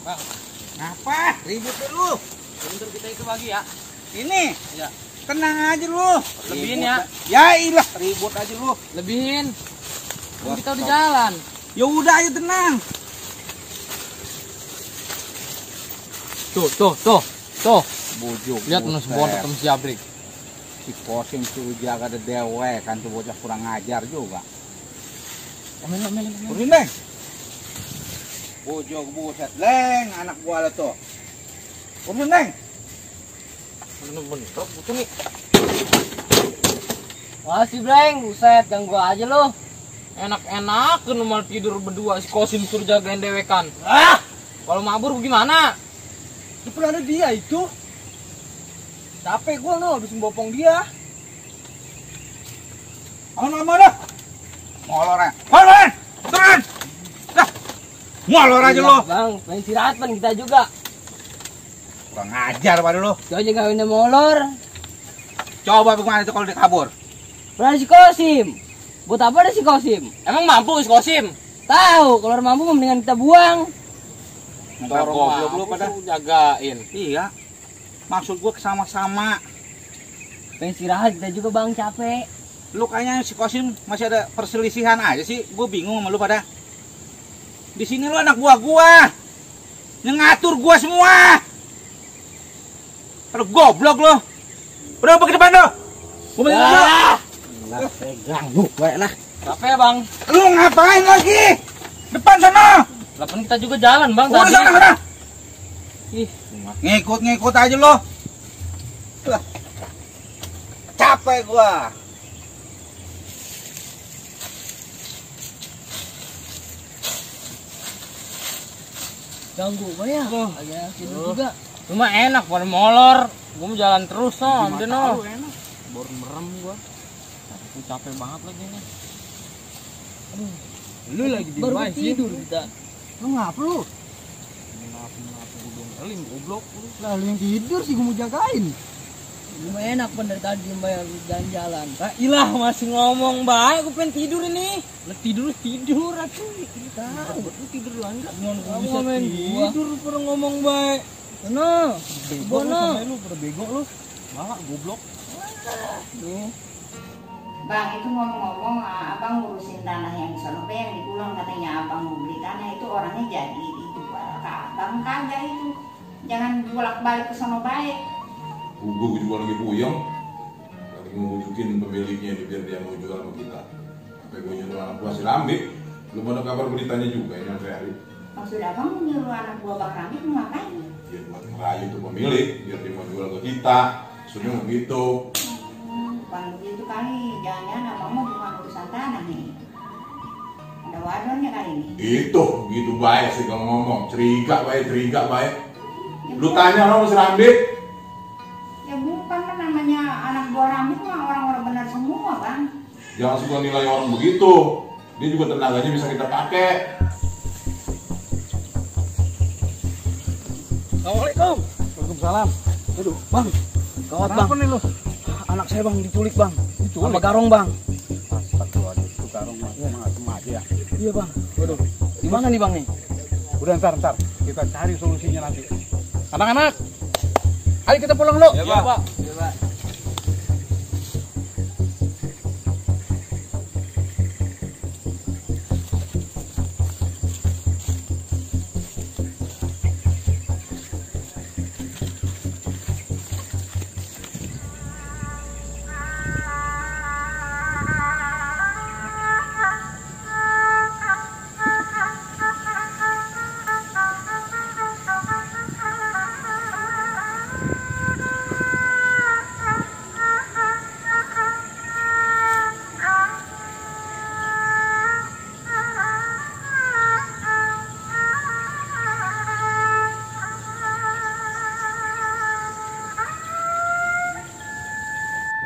Bang, ngapa? Ribut dulu. Bentar kita itu bagi ya. Ini? Ya. Tenang aja lu. Lebihin ya. Ya ilah, ribut aja lu. Lebihin. Kan kita udah jalan. Ya udah ayo tenang. Tuh. Bujuk. Lihat nus bontot sama si Abrik. Si Kosim suruh jaga ada dewe kan tuh bocah kurang ngajar juga. Amel. Urin Leng. Bujuk buset Leng, anak gua lah tuh. Urin Leng. Bener-bener butuh nih. Wah si Breng, buset ganggu aja lo. Enak-enak kan malah tidur berdua, si Kosim suruh jagain dewekan. Kalau mabur gimana? Depan ada dia itu. Capek gua no, habis membopong dia. Mana? Molor ya. Turun. Dah. Molor aja lo. Bang, main istirahat pan kita juga. Kurang ngajar pada lo. Kau aja gawinnya molor. Coba bagaimana itu kalau dia kabur? Pernah si Kosim. Buat apa ada si Kosim? Emang mampu si Kosim? Tahu, kalau mampu mendingan kita buang. Dorong goblok lu pada jagain. Iya. Maksud gua sama-sama. Pengen istirahat kita juga bang, capek. Lu kayaknya si Kosim masih ada perselisihan aja sih. Gua bingung sama lu pada. Di sini lu anak buah gua. Yang ngatur gua semua. Aduh goblok lu. Udah apa ke depan lu? Gua balik dulu. Lah, pegang lu, baik lah. Capek ya bang. Lu ngapain lagi? Depan sana. Lah kan kita juga jalan bang. Udah sana. Ih, ngikut aja lo. Lah. Capek gua. Ganggu gua ya. Agak tidur juga. Cuma enak pada molor. Gua mau jalan terus no, ambil no. Enak. Baru merem gua. Aku capek banget lagi nih. Aduh. Lu lagi di baru tidur kita. Lu ngapa lu? Kenapa gua belum eling goblok. Lah lu yang tidur sih gua mau jagain. Lumayan enak pan dari tadi bayar jalan-jalan. Ilah masih ngomong baik, aku pengen tidur ini. Lah tidur atuh. Kita lu tidur duluan enggak? Gua bisa tidur pernah ngomong baik. Sono. Bono. Lu pada bego lu. Malah goblok. Tuh. Bang, itu ngomong-ngomong abang ngurusin tanah yang di sono yang di Kulon, katanya abang mau beli tanah itu orangnya jadi dijual ke abang kagak itu. Jangan bolak-balik ke sono baik. Gue juga lagi puyeng, lagi ngebujukin pemiliknya nih biar dia mau jual sama kita. Sampai gue nyuruh anak buah si Rambi, belum ada kabar beritanya juga ini sampai hari. Maksud abang nyuruh anak buah Bang Rambi mau ngapain? Ya buat ngerayu tuh pemilik, biar dia mau jual ke kita. Maksudnya begitu. Bukan begitu kali, jangan-jangan abang mau bukan urusan tanah nih. Ada wadonnya kali ini. Itu, gitu baik sih kalau ngomong, ceriga baik. Lu tanya sama si Rambi. Ya bukan kan namanya anak buah Rambi itu orang-orang benar semua bang. Jangan suka nilai orang begitu. Dia juga tenaganya bisa kita pakai. Assalamualaikum. Waalaikumsalam. Aduh, bang. Gawat bang. Apa nih lu? Anak saya bang diculik bang. Diculik? Sama Garong bang. Astagfirullah, itu Garong mah aja ya. Iya bang. Waduh. Di mana nih bang nih? Udah ntar kita cari solusinya nanti. Anak-anak, ayo kita pulang lu. Ya, Pak. Ya, Pak.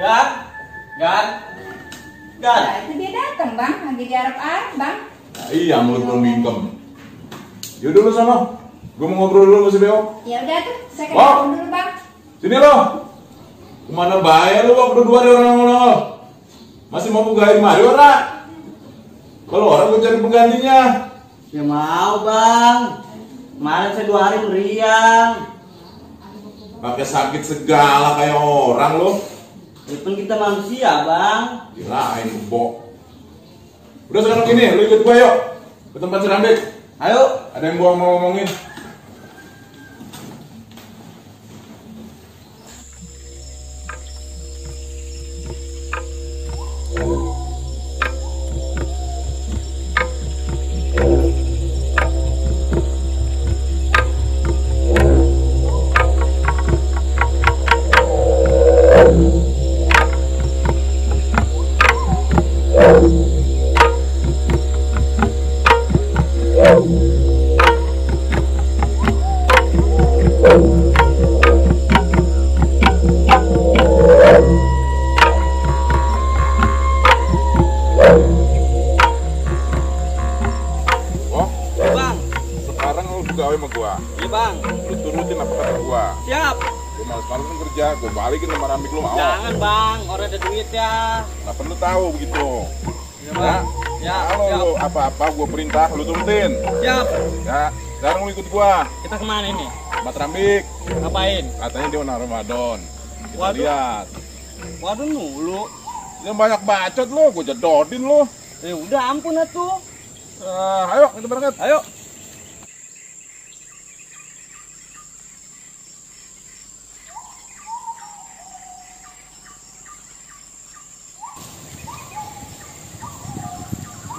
Gan. Nah, itu dia datang bang, lagi di Arab bang. Nah, iya, mulut belum bingkem. Yaudah lu sana. Gue mau ngobrol dulu sama si Beo. Ya udah tuh, saya Wah. ketemu dulu bang. Sini lo. Kemana bahaya lu waktu berdua di orang-orang? Masih mau bukain Mario ora? Kalau orang gue cari penggantinya. Ya mau bang. Kemarin saya 2 hari meriang. Pakai sakit segala kayak orang lo. Ya kan kita manusia bang. Kirain kebo. Udah sekarang gini, lu ikut gue yuk ke tempat si Rambik. Ayo. Ada yang gua mau ngomongin. Bang. Sekarang lu gawe sama gua. Iya bang. Lu turutin apa kata gua. Siap. Lu males-malesan kerja, gua balikin sama Rambik lu mau. Jangan bang, orang ada duit ya. Nggak perlu tahu begitu. Iya bang. Ya. Kalau Siap. lu apa-apa gua perintah, lu turutin. Siap. Ya, sekarang lu ikut gua. Kita kemana ini? Sama Rambik. Ngapain? Katanya dia mau Ramadan. Kita Waduh. lihat. Waduh mulu. Yang banyak bacot lu, gua jedodin lu. Ya udah ampun atuh. Ayo, kita berangkat. Ayo.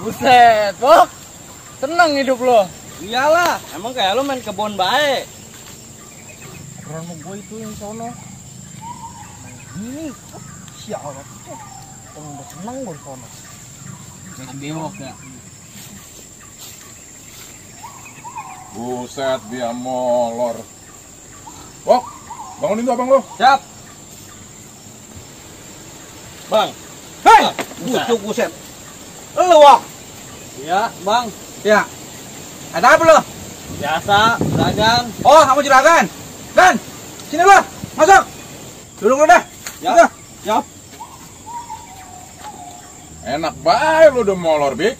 Buset, Bok. Seneng hidup lo. Iyalah, emang kayak lo main kebun baik. Karena gue itu yang sono. Ini siapa tuh? Udah seneng gue di sono. Jadi bewok ya. Buset, dia molor. Wok, bangunin tuh abang lo. Siap. Bang. Hei, buset. Lu Wok. Iya, Bang. Ya. Ada apa lu? Biasa, dagang. Oh, kamu juragan. Dan, sini lu. Masuk. Duduk lu dah. Ya. Udah. Siap. Enak banget lu udah molor, Bik.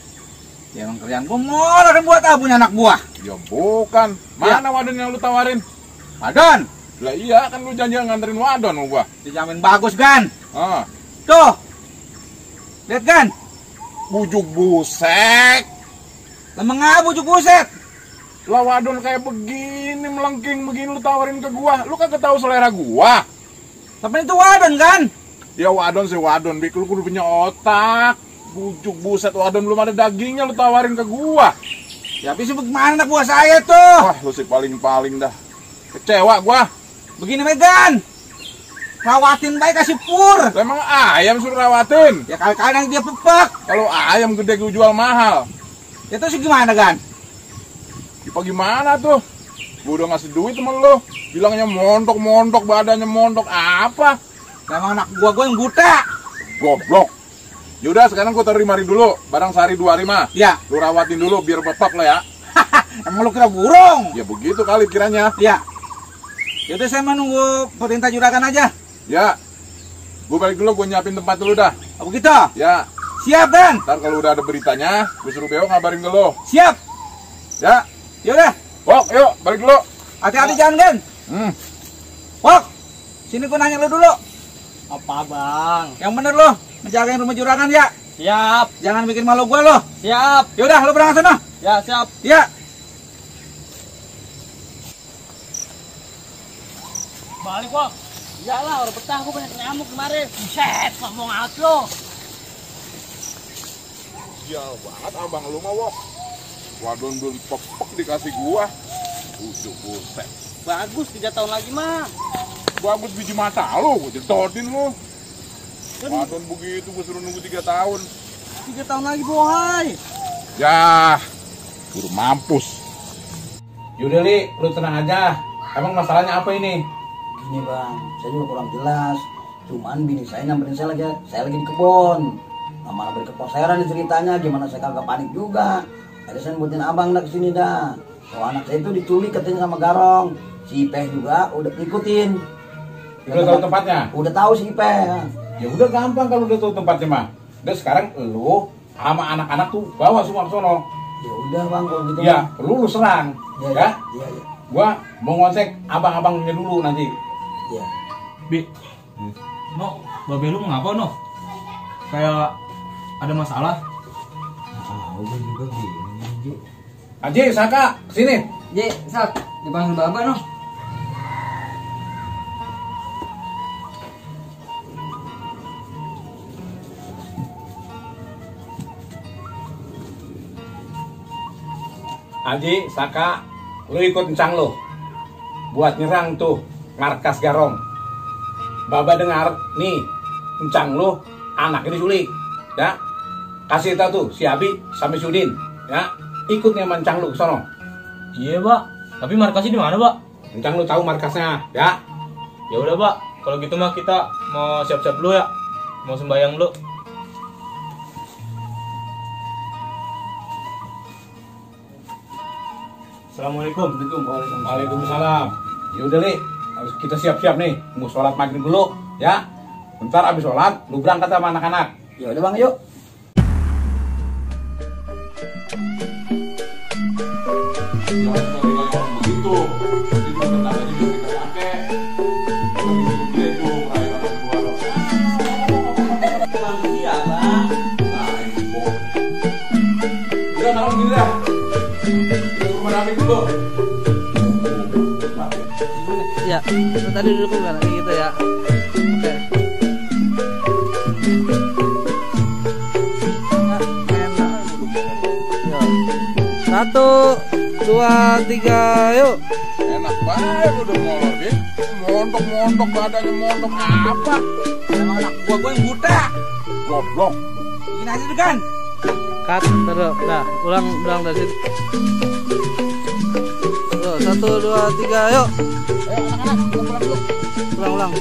Ya emang kerjaan gua molor buat punya anak buah. Ya bukan. Mana wadon yang lu tawarin? Wadon, Lah iya, kan lu janji nganterin wadon sama gua. dijamin bagus kan? Ah, Tuh. Lihat kan? bujuk busek. Lemeng abu bujuk buset. Lah wadon kayak begini, melengking begini lu tawarin ke gua. Lu kagak tahu selera gua. Tapi itu wadon kan? Ya wadon sih wadon, Bik. Lu kudu punya otak. Bujuk buset, wadon belum ada dagingnya lu tawarin ke gua. Ya habis bagaimana anak buah saya tuh? Wah, lu sih paling-paling dah. Kecewa gua. Begini Megan. Rawatin baik kasih pur. Lah, emang ayam suruh rawatin. Ya kadang dia pepek. Kalau ayam gede gue jual mahal. Ya terus gimana kan? Ya gimana tuh? Gue udah ngasih duit temen lu. Bilangnya montok, badannya montok. Apa? Emang anak gua yang buta. Goblok. Yaudah sekarang gue taruh 5 hari dulu. Barang sehari 2 hari mah. Ya. Lu rawatin dulu biar pepek lah ya. Emang lu kira burung? Ya begitu kali kiranya. Ya. Yaudah saya mau nunggu perintah juragan aja. Ya. Gue balik dulu, gue nyiapin tempat dulu dah. Oh begitu? Ya. Siap Dan. Ntar kalau udah ada beritanya, gue suruh Beo ngabarin ke lo. Siap. Ya. Yaudah. Wok, yuk balik dulu. Hati-hati jalan kan. Wok. Sini gua nanya lu dulu. Apa, Bang? Yang bener lu ngejagain rumah juragan ya. Siap. Jangan bikin malu gua lo. Siap. Yaudah lu berangkat sana. Ya, siap. Ya. Balik, Bang. Iyalah, orang betah gua banyak nyamuk kemarin. Buset, ngomong alat lo. Sial banget abang lu mah, Wok. Wadon belum pepek dikasih gua. Bujuk buset. Bagus, 3 tahun lagi mah. Bagus biji mata lu, gua jedodin lu. Kan Wadon begitu gua suruh nunggu 3 tahun. 3 tahun lagi, boy. Ya, guru mampus. Yaudah Li, lu tenang aja. Emang masalahnya apa ini? Gini bang, saya juga kurang jelas. Cuman bini saya nyamperin saya lagi di kebun. Nah, malah berkeposeran nih ceritanya, gimana saya kagak panik juga. Ada saya buatin abang dah kesini dah. Oh, anak saya itu diculik katanya sama Garong. Si Ipeh juga udah ikutin. Udah tahu tempatnya? Udah tahu si Ipeh. Ya udah gampang kalau udah tahu tempatnya mah. Udah sekarang lu sama anak-anak tuh bawa semua ke sono. Ya udah bang kalau gitu. Ya, lu serang. Ya. Iya. Gua mau ngonsek abang-abangnya dulu nanti. Iya. Bi, no, babe lu ngapa no? Kayak ada masalah? Tahu gue juga gini. Aji, Saka, kesini. Ji, Sak, dipanggil baba no? Aji, Saka, lu ikut encang lu. Buat nyerang tuh markas Garong. Baba dengar, nih, encang lu anaknya diculik. Ya. Kasih tahu tuh si Abi sama si Udin, ya. Ikut nih sama encang lu ke sono. Iya, Pak. Tapi markasnya di mana, Pak? Encang lu tahu markasnya, ya. Ya udah, Pak. Kalau gitu mah kita mau siap-siap dulu ya. Mau sembahyang dulu. Assalamualaikum. Waalaikumsalam. Ya udah nih, harus kita siap-siap nih. Mau sholat maghrib dulu, ya. Bentar abis sholat, lu berangkat sama anak-anak. Ya udah bang, yuk. Begitu. Nanti dulu tetangganya juga kita pakai. Dia tuh perayaan keluar. Iya, Bang. Nah, ini boh. Udah taruh gini dah. Kita ke rumah David dulu. Ya, tadi duduk kan kayak gitu ya. Oke. Nah, enak. Ya. 1, 2, 3, yuk. Enak banget udah molor deh. Montok badannya montok apa? Emang anak gua yang buta. Goblok. Bikin aja tuh kan. Cut, terus. Nah, ulang dari situ. Yuk, 1, 2, 3, yuk. Ayo anak-anak, kita pulang dulu. Ulang.